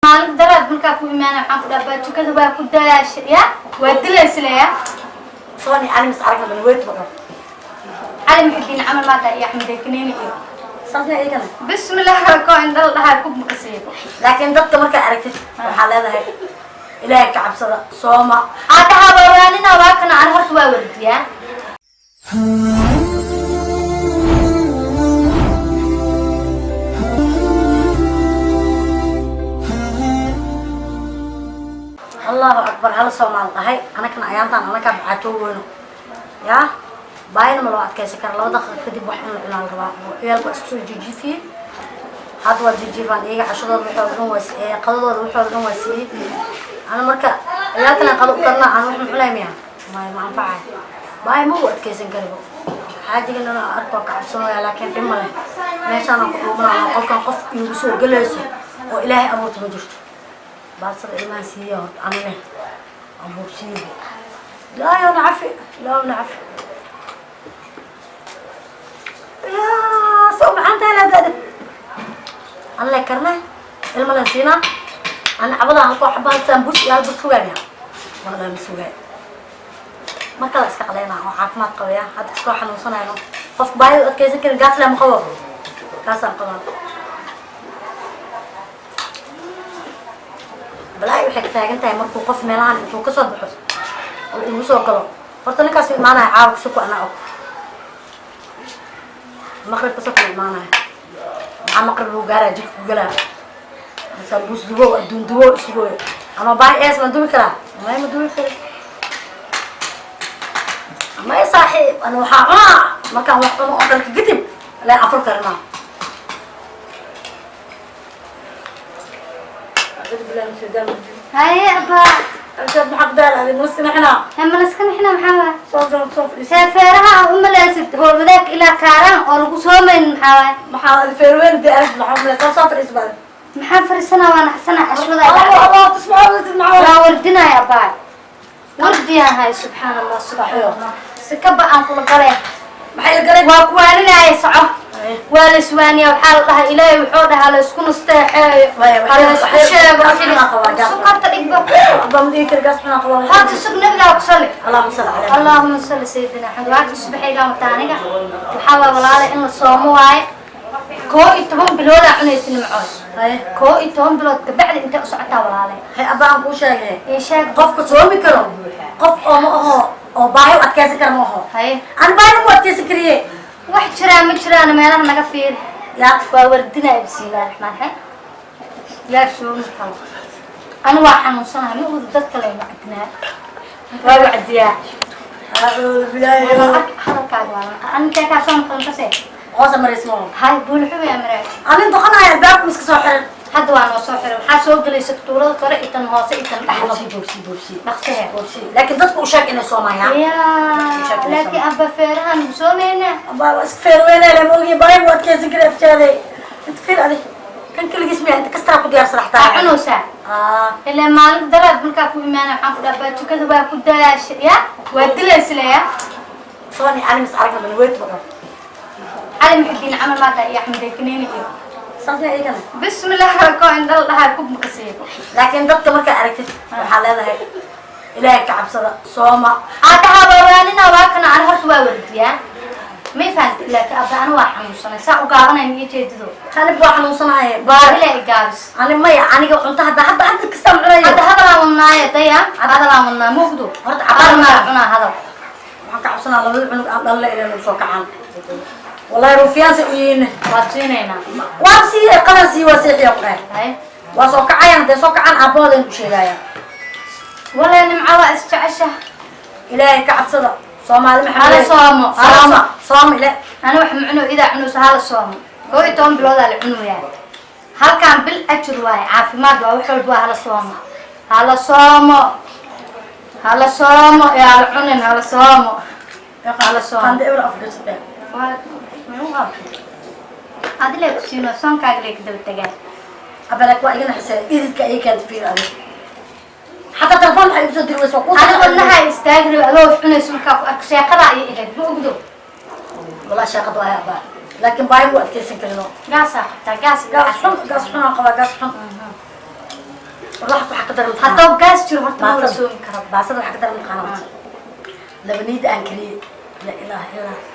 Maalin daraad markaa ku imaana, waxaan ku dhaha baajukada waa ku dalaasha ya, waa dilayslaya. Sooni cali mis aragna balweyd ma qabo. Cali Muxidiin camal maanta iyo Axmed Kaniini iyo Saasna iyagana. Bismillah, ko indhal dhahaa ku maqasiibo. Laakiin dadka markaa aragtid, waxaa leedahay Ilaahay ka cabsada, sooma. Aadaha wawaanina, waa kana. Ani horta waa wardiyaa. Allahu akbar, hala soomaal dhahay. Anakana ayaantaan anakaa baxaatoo weyno yaa baayina ma loo adkaysan kara. 2 daqiiqa kadib wax in la cunaa la rabaa. Ciyaalku waa isku soo jijiifiyey, hadda waa jijiifaan iyaga. Cashadooda waxooda dhan waa qadadooda waxooda dhan waa siiyey ana. Marka ciyaalkana qado u karna, aan wax ma cunay miya? Maya, ma anfacay, baay ma u adkaysan karibo. Xaajigana arko ka cabsanaya, laakiin dhib ma leh. Meeshaan ku dhuumanaya, qolkan qof iigu soo gelayso oo Ilaahay abuurta ma jirto. Baasada ilmaha siiya horta, anine abuursiiya. Ilaahay na cafi, Ilaahay na cafi. Yaa soo maxaan tahay laadaada anle karne, ilma len siinaa. Ana cabada halkoo xaba, hal saambus iyo hal bur sugaaya, walahi ma sugaay. Marka la iska qaleynaa oo caafimaad qabaya, hadda iskoo xanuunsanayno, qofka baahida u adkaysan karin, gaas lama qabo, gaasaan qabaa. Balaayi waxay ka taagan tahay markuu qof meelahan intuu kasoo baxo oo igu soo galo. Horta ninkaas u imaanaya caawa kusuku, anaa og maqribka soo kala imaanaya. Maxaa maqrib lagu gaaraya? Jidka ku galaa, sambuus dubow, adduun dubow isugooyo ama baay ees. Ma dubi karaa? May, ma dubi kari. May saaxiib, ana waxaa cunaa markaan wax cuno oo dhalka kadib leen afur karinaa. Haye abaa. Hemalaska nixina, maxaa waay? Feefeeraha u malaysid howlwadaag ilaa kaaraan oo lagu soomayn, maxaa waay? Maxaa fariisanaa? Waa naxsana cashwada. Waa wardinaya abaa, wardiyaan hay. Subxaan Allah, subxaan Allah, sikaba aan kula galay. Waa kuwaaninaya, soco. Waa la iswaaniya. Waxaa la dhahaa, Ilaahay wuxuu dhahaa la isku nasteexeeyo, ha la isku sheego. Sukarta dhigba horta, sug. Nabigaa ku sali. Allahuma salli sayidina Axmed. Waa ka subaxaygaan wataa aniga. Waxaa waa walaale in la soomo waaye. 11 biloodaa cunaysa nimcood, 11 bilood kabacdi intay u socotaa, walaale? Abaan kuu sheegay. Ii sheeg. Qofka soomi karo qof oo ma aho oo baahi u adkaysan kara ma aho. Haye. Aan baahina mu adkaysan kariye. Wax jiraa ma jiraan, meelaha naga fiiri. Ya. Waa wardinaya. Bismillahi raxmaan raxiim. Yaa soomi karo? Ani waa xanuunsanahay, ma ogodo. Dadka la wacdinaa, waa wacdiyaa. Acuudu bilaahi. Hadalkaaga waa ani intee kaa soo maqlan kase? Hoosa maraysmo. Hay, buulxubay amraa. Anin doqonahay, albaabka miska soo xiran. Hadda waa noo soo xiray. Waxaa soo gelaysa tuurada kore iyo tan hoose iyo tan dhexda. Boobsi, boobsi, boobsi. Dhaqsahe. Boobsi, laakiin dadka u sheeg inay soomayaan. Ya, laakiin aba feerahan ugu soomaynaa. Abaa waa iska feerweynaa, lama ogiye. Baahi mu adkaysan kari afjaaday. Inta fiir adi, kan keligiis miya? Inta kastaa ku diyaarsan Waa xataa. cunaysaa. Ilaa maalin daraad markaa ku imaana, waxaan ku dhaha baajukada waa ku dalaasha ya, waa dilayslaya. Sooni cali mis aragna balweyd ma qabo. Cali Muxidiin camal maanta iyo Axmed Kaniini iyo Saasna iyagana. Bismillah, ko indhal dhahaa ku maqasiibo. Laakiin dadka markaa aragtid, waxaa leedahay Ilaahay ka cabsada, sooma. Aadaha wawaanina, waa kana. Ani horta waa wardiyaa, may fahamtid? Laakiin abba ani waa xanuunsanay, saa u gaabanay ma ii jeedido. Anib waa xanuunsanahay. Baahila i gaabis. Ani maya, aniga cunto hadda hadda hadda kastaan cunayo. Hadda hadalaan wadnaaye, daya, hadalaan wadnaa mugdo. Horta cabaar cabaar maa cunaa hadal. Waxaan ka cabsanaa labada cunug aan dhalle inay nagu soo kacaan. Wallahi rufiyaansa u yihiin. Waad siinaynaa. Waan siiyey, qadan siiye, waa seexiya ku dhahay. Hay. Waa soo kacayaan. Hadday soo kacaan, aabbahooda ku sheegayaan. Walaa nimca waa isjecesha. Ilaahay ka cabsada, Soomaali maxamed. Hala soomo, hala. Sooma, sooma ila. Ani wax ma cuno, idaa cunayso. Hala soomo. 11 biloodaa la cunayaa. Halkaan bil ajir waaye, caafimaad waa, wax walba waa. Hala soomo, hala soomo, hala soomo. Yaa la cunin, hala soomo, hala soomo. Qanda ibra afgasatee. Waa muxuu qabtay? Adi lee ku siino, soonkaaga lee ka daba tagaa. Abalak waa igana xisee, dhididka ay keenta. Fiir adi, xataa telefoon waxay igu soo diri weysa, waa kuu. Ani wadnaha istaagi rabe adoo wax cunayso markaa ku arko. Sheeqadaa iyo ahayd, ma ogdo. Walaa sheeqadu ay abaa, laakiin baahi mu adkaysan karino. Gaasaa qabtaa, gaas. Gaas xun, gaas xun aan qabaa, gaas xun. Wax waxa ka daran. Haddoo gaas jiro horta ma la soomi karo. Baasada waxa ka daran maqaana horta. Labaniida aan kariyey. La ilaaha illallah.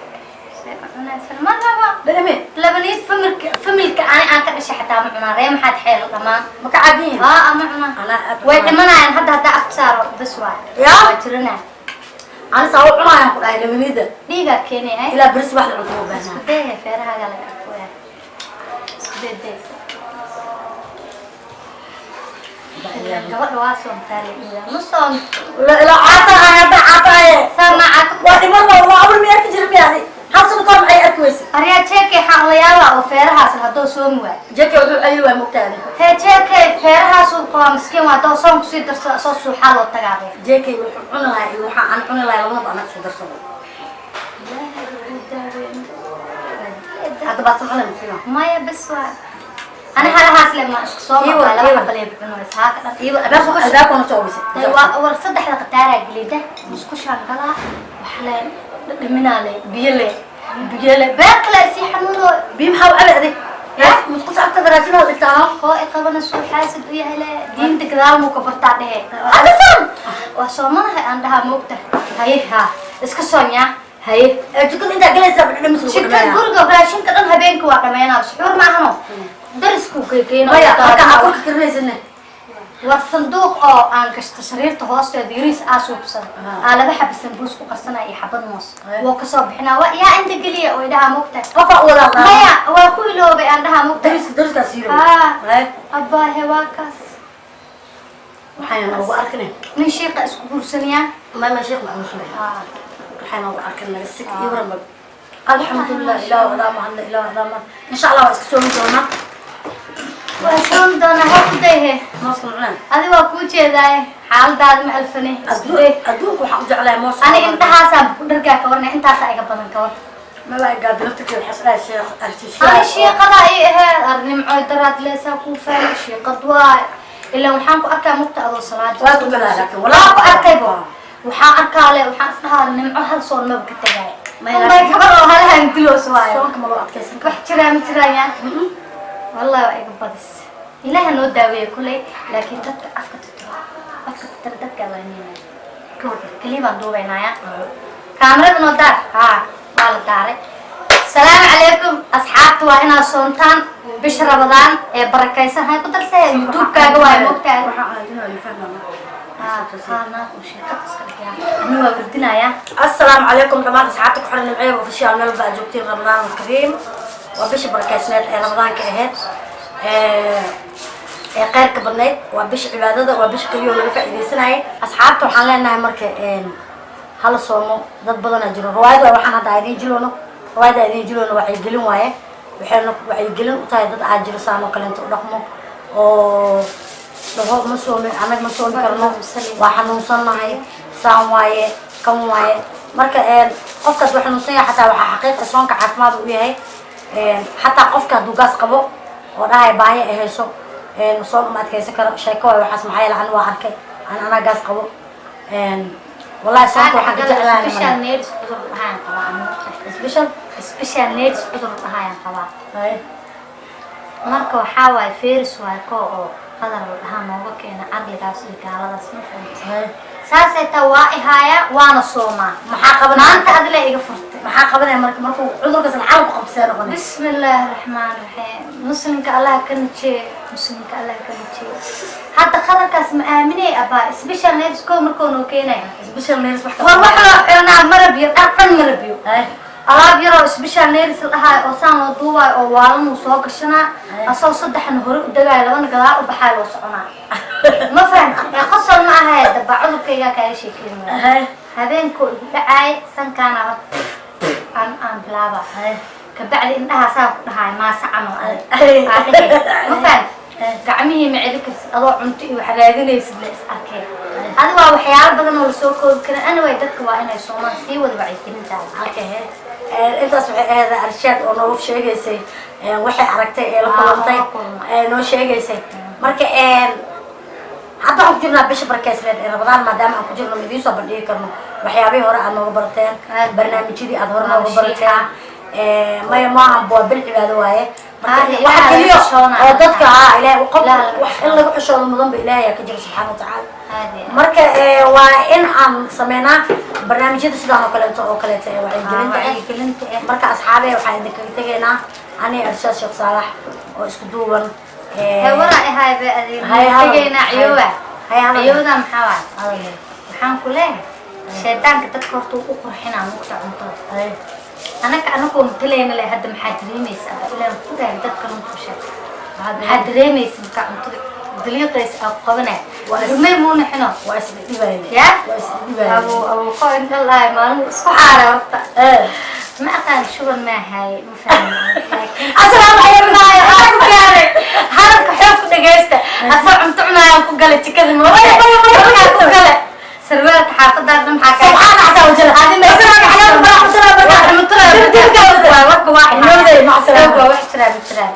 Ma raba. Dhadhame. Labaniid familka, familka ani aan ka dhashay xataa ma cunaa. Ree maxaad xeelo dhammaan. Ma ka cabiin? Haa, ma cunaa. Anaa aad u Way cunaa. dhimanayaan hadda haddaa afka saaro, bas waay. Yaa? Waa jiranaa. Ani saa u cunaayaan ku dhahay labaniida. Dhiigaa keenay ay. Ilaa beri subaxda cunto u baahnaa. Isku day, feerahaaga laga arkoyaa. Isku day day. Gabadha waa soontaa la iidaa. Ma soonto. La ilaa caata ahay hadda, caata ahay. Saa ma caata. Waa dhiman, waa abur mi arki jirin miyaadi? Hal sano kahor maxay arki weysay? Aryaa jeekay xaan la yaabaa oo feerahaas hadduu soomi waayo. Jeke wuxuu cayil waay mogtaadi. Hee, jeekay feerahaasuu qabaa, miskiin waa. Hadduu soon kusii darsado soo suuxaa loo tagaabay. Jeke wuxuu cuni lahaa iyo waxaa aan cuni lahay labadaba anag soo darsado. Ilaahay ugu daaweyn. Hadda baasa cunay muxuu? Maya, bas waa. Ani halahaas le ma isku soo Iiwa, maqaa laba iiwa. xabalee cunaysa haaka dhan. Iyo albaabka, albaabkana soo obisay. Dee waa war saddexda qataaraa gelida musqushaan galaa, wax le dhadhaminaa, le biyo, le biyo, le beer kale sii xanuunoo. Biyo maxaa u cabi adig? Ya? Musqusha agtada raashin oo dhigtaano. Koo i qabana suu xaasid u yahay, le diinta gadaal muu ka bartaa dhehe. Hadda san waa soomanahay aan dhahaa, moogta haye, haa iska soonyaa haye. Ee jikada intaa galaysaa dhadhamis lagu Jika dhameeyaa. Guriga raashinka dhan habeenka waa dhameynaa, suxuur ma ahano, darisku geygeyno. Maya, marka afurka karinaysidne? War sanduuq oo aan gashto sariirta hoosteeda yariis aa suubsan aa laba xaba sambuus ku qarsanaya iyo xabad moos. Woo kasoo bixinaa, waa yaa inta geliya oo idhahaa, mogta. Qofaa u wadaa. Maya, waa ku iloobay aan dhahaa, mogta. Dariska, dariskaa siiro. Haa. Haye. Abbaahe, waa kaas. Waxayna ugu arkinay. Nin shiiqa isku guursanayaa. Ma sheekh maxamed sumay. Haa. Waxayna ugu arkin naga sik iyo waran. Alxamdulilah, ilaah adaa mahadle, ilaah adaa mahadle. Insha Allah waa iska soomi doonaa. Waa soon doonaa, ha ku dayhe. Mooska macnaa. Adi waa kuu jeedaaye, xaaladaada ma alfane, isku day. Adduunka waxaan u jeclahay mooska. Ani indhahaasaan ku dhargaa ka warnay, intaasaa iga badan ka war. Maba gaadi laftirkeeda xasdaa sheekh artisha. Ani shiiqada ay ahayd arnimcoy daraad leesaa kuu fahmay, shiiqad waay, ilaan waxaan ku arkaa mugta adoo salaad. Waa tukanaa laakiin, waa ku arkaybo, waxaan arkaa le, waxaan isdhahaa nimco hal soon maba ka tagay. Maya. May gabar oo halahan diloos waayo. Soonka ma loo adkaysan karo. Wax jiraa ma jirayaan, wallahi waa iga badis. Ilaaha noo daaweeye kuley, laakiin dadka afka tuturo, afka tuturo dadka waaniinaya keliya baan duubaynaya. Kaamirada noo daar. Haa, waa la daaray. Salaamu calaykum asxaabta, waa inaad soontaan bisha Rabadaan ee barakaysan. Hay ku darsee YouTube-kaaga waayo, moogtaaga. Waxaa aadinaa la fahmaa. Haa haa, naag uu sheekad iska dhigaa, ani waa wardinayaa. Assalaamu calaykum dhammaan asxaabta ku xiran Nimceeb Official, meel baa joogtiin. Ramadaan alkariim. Waa bisha barakaysneed ee Ramadaanka ahayd ee khayrka badnayd. Waa bisha cibaadada, waa bisha keliya oo laga faa'iidaysanayay. Asxaabta waxaan leenahay marka hala soomo. Dad badanaa jiro. Riwaayad waay waxaan hadda idiin jiloono, riwaayadda idiin jiloono wacyigelin waaye. Waxayna wacyigelin u tahay dad aa jiro saan oo kaleento u dhaqmo oo dhaho ma soomi, anag ma soomi karno, waa xanuunsannahay, saan waaye, kan waaye. Marka qofkaas waa xanuunsan yahay, xataa waxaa xaqiiqa soonka caafimaad u yahay. Xataa qofka hadduu gaas qabo oo dhahay baahi ay hayso, soon uma adkaysan karo, sheeko waay waxaas. Maxaa yeele ani waa arkay, an anaa gaas qabo. Wallahi soonka waxaan ka jeclahay. Special needs cudur dhahayaan qabaa aniga. Special? Special needs cudur dhahayaan qabaa. Haye. Marka waxaa waaye feris waaye koo oo qadar la dhahaa nooga keena caqligaas iyo gaaladaas, ma fahamtay? Haye. Saasay taa waa ihaaya, waana soomaa. Maxaa qabanaya? Maanta adila iga furtay. Maxaa qabanaya marka markuu cudurkaas lacag ku qabsee noqonay? Bismi illaahi raxmaan raxiim. Muslimka Allah ka najeeyo, muslimka Allah ka najeeyo. Hadda qadarkaas ma aaminay abaa, special needs koo markuu noo keenaya. Special needs wax. War wax loo xiranaa marabiyo, dhaqan marabiyo. Haye. Alaab yaroo special needs la dhahaayo oo saan loo duubaayo oo waalan uu soo gashanaa, asagoo saddexna hore u degaayo, labana gadaal u baxaayo, loo soconaa, ma fahamti? Ee qosol ma ahaye, daba cudurkaygaa kaaga sheekeyn waaya. Haye. Habeenkoo igu dhacaay sankaana horta aan bilaaba. Haye. Kabacdi indhahaasaan ku dhahaay maase camal Ay. aa dhehe, ma fahamti? Gacmihii ma celi karsid, adoo cunto iyo wax raadinaysid la is arkay. Adi waa waxyaalo badan oo lasoo koobi karin. Anyway, dadka waa inay soomaan, sii wada wacyigelintaada. Okay. Intaas waxay ahayd Arshaad oo noogu sheegaysay waxay aragtay ee la kulantay la kulmay. Ee noo sheegaysay. Marka hadda waxaan ku jirnaa bisha barkeysneed ee Ramadaan. Maadaama aan ku jirno, ma idiin soo bandhigi karno waxyaabihii hore aad nooga barateen, Aad. barnaamijyadii aad hore Waa nooga barateen. Maya, maaha, waa bil cibaado waaye. Marka Ilaahay waxa laga keliya xishoonaa. oo dadka Ilaahay qof Ilaahay laga wax in laga xishoodo mudan ba Ilaahay ayaa ka jira, subxaana watacaala. Aad iyo aad. Marka waa in aan sameynaa barnaamijyada sidaan oo kaleeto ee wacyigelinta ah. Wacyigelinta ah. Marka asxaabe, waxaan idinkaga tegaynaa ani Arshaad Sheekh Saalax oo isku duuban. Hawada ahay bay adeeg. Hay hadal. Tegaynaa ciyooba. Hay hadal. Ciyooda maxaa waay? Hadal. Waxaan ku leeyahay, shaydaanka dadka horta uu u qurxinaa mugta cuntada. Anaka anagoo matalayna le, hadda maxaa dareemaysa? Ilaa ku dhahay dadka runta u sheeg, maxaa dareemaysa markaa cuntada daliiqaysa aa ku qabanaya? Rumey muuna xino. Waa isdhibayne. Ya? Waa isdhibayne. Abu abu ko inta lahay maalin isku xaaray horta. Ma aqaan, shuban ma ahay, ma fahmin, laakiin Asalaamu calaykum. ku gaaray hadalka xoog ku dhagaysta, asoo cunto cunaayaan ku galay jikada, markaa ku gale sarwaalka xaafaddaa dhan maxaa kaa Subxaana casa wajal. Asalaamu calaykum waraxmatullahi wabarakaatu. Warka waa Ilowday, mac salaama. waa wax jiraa ma jiraan.